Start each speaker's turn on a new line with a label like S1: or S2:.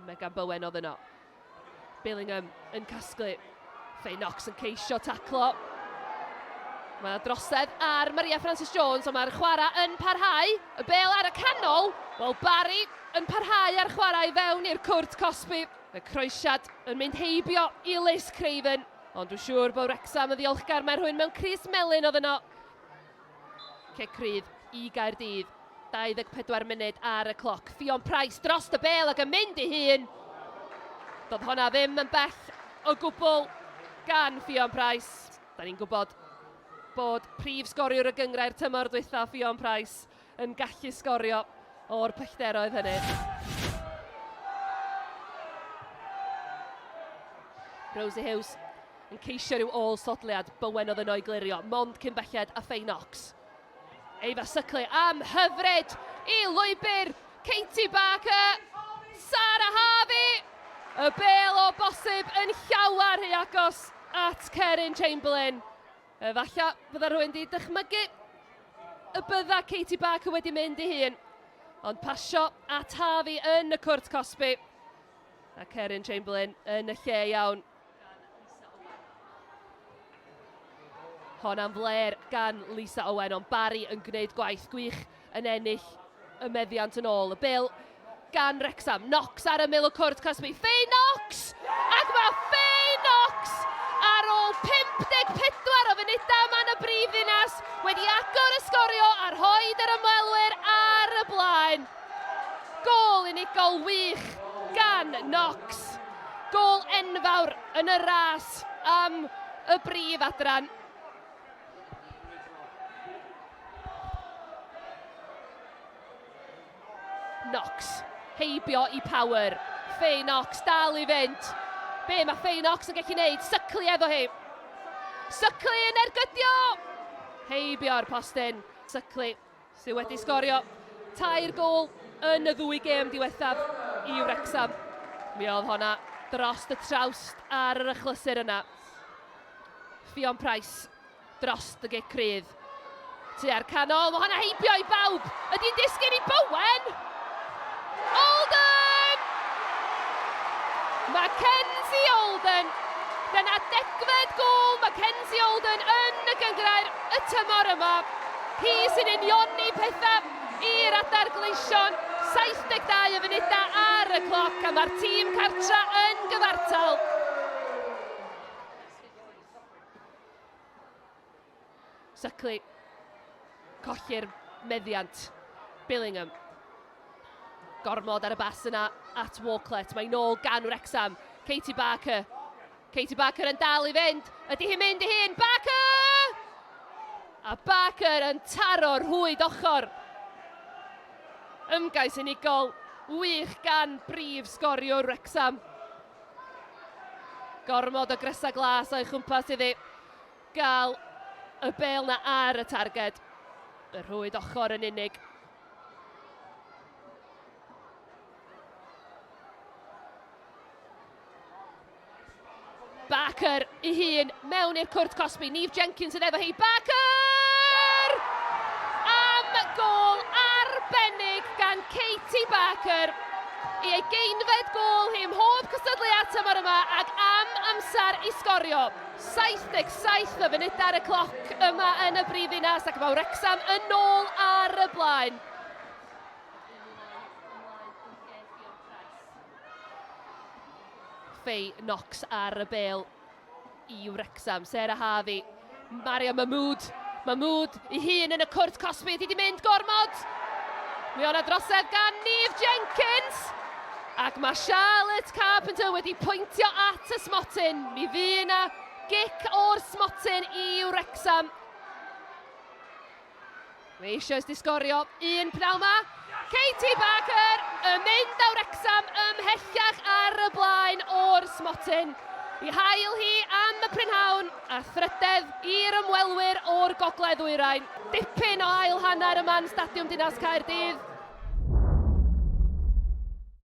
S1: Megan Bowen oedd yno. Billingham yn casglu. Faye Knox yn ceisio taclo. Mae yna drosedd ar Maria Francis Jones, ond mae'r chwarae yn parhau. Y bel ar y canol. Wel, Barry yn parhau ar chwarae i fewn i'r cwrt cosbi. Y croesiad yn mynd heibio i Liz Craven. Ond dwi'n siŵr bod Wrexham yn ddiolchgar mae rhywun mewn crys melyn oedd yno. Cic rydd i Gaerdydd. 24 munud ar y cloc. Ffion Price dros y bel ac yn mynd i hun. Doedd honna ddim yn bell o gwbl gan Ffion Price. Da ni'n gwybod bod prif sgoriwr y gyngrair tymor dwytha, Ffion Price, yn gallu sgorio o'r pellteroedd hynny. Rosie Hughes yn ceisio rhyw ôl sodliad, Bowen oedd yno i glirio, mond cyn belled a Faye Knox. Eva Suckley am hyfryd i lwybr Katie Barker, Sarah Harvey, y bel o bosib yn llawer rhy agos at Keryn Chamberlain. Efallai fydda rhywun di dychmygu y bydda Katie Barker wedi mynd i hun. Ond pasio at Harvey yn y cwrt cosbi. A Keryn Chamberlain yn y lle iawn. Hon am fler gan Lisa Owen, ond Barry yn gwneud gwaith gwych yn ennill y meddiant yn ôl. Y bel gan Wrexham. Knox ar ymyl y cwrt cosbi. Faye Knox! Ac mae Faye Knox ar ôl 54 o funudau yma yn y brif ddinas wedi agor y sgorio a rhoid yr ymwelwyr ar y blaen. Gôl unigol wych gan Knox. Gôl enfawr yn y ras am y brif adran. Knox, heibio i Power. Faye Knox dal i fynd. Be mae Faye Knox yn gallu gwneud? Syclu efo hi. Syclu yn ergydio! Heibio'r postyn. Syclu sydd wedi sgorio tair gôl yn y ddwy gêm diwethaf i Wrecsam. Mi oedd honna dros y trawst ar yr achlysur yna. Ffion Price dros y gic rydd. Tua'r canol, mae honna heibio i bawb. Ydy'n disgyn i Bowen? Olden! Mackenzie Olden! Dyna degfed gôl Mackenzie Olden yn y gynghrair y tymor yma. Hi sy'n unioni pethau i'r adar gleision. 72 o funudau ar y cloc a mae'r tîm cartra yn gyfartal. Suckley. Colli'r meddiant. Billingham. Gormod ar y bas yna at Walklett. Mae nôl gan Wrexham. Katie Barker. Katie Barker yn dal i fynd. Ydy hi'n mynd i hun? Barker! A Barker yn taro rhwyd ochr. Ymgais unigol wych gan brif sgoriwr Wrexham. Gormod o grysau glas o'i chwmpas iddi. Gael y bêl 'na ar y targed. Y rhwyd ochr yn unig. Barker i hun mewn i'r cwrt cosbi. Neve Jenkins yn efo hi. Barker! Am gôl arbennig gan Katie Barker i ei geinfed gôl hi ym mhob cystadleuaeth tymor yma ac am amser i sgorio. 77 o funudau ar y cloc yma yn y brifddinas ac mae Wrecsam yn ôl ar y blaen. Faye Knox ar y bel i Wrecsam. Sarah Harvey, Maria Mahmood. Mahmood i hun yn y cwrt cosbi. Ydy di mynd gormod? Mi o'na drosedd gan Neve Jenkins. Ac mae Charlotte Carpenter wedi pwyntio at y smotyn. Mi fu yna gic o'r smotyn i Wrecsam. Mae eisoes di sgorio un pnawn ma. Katie Barker yn mynd â Wrecsam ymhellach ar y blaen o'r smotyn. I hael hi am y prynhawn a thrydedd i'r ymwelwyr o'r gogledd ddwyrain. Dipyn o ail hanner yma yn Stadiwm Dinas Caerdydd.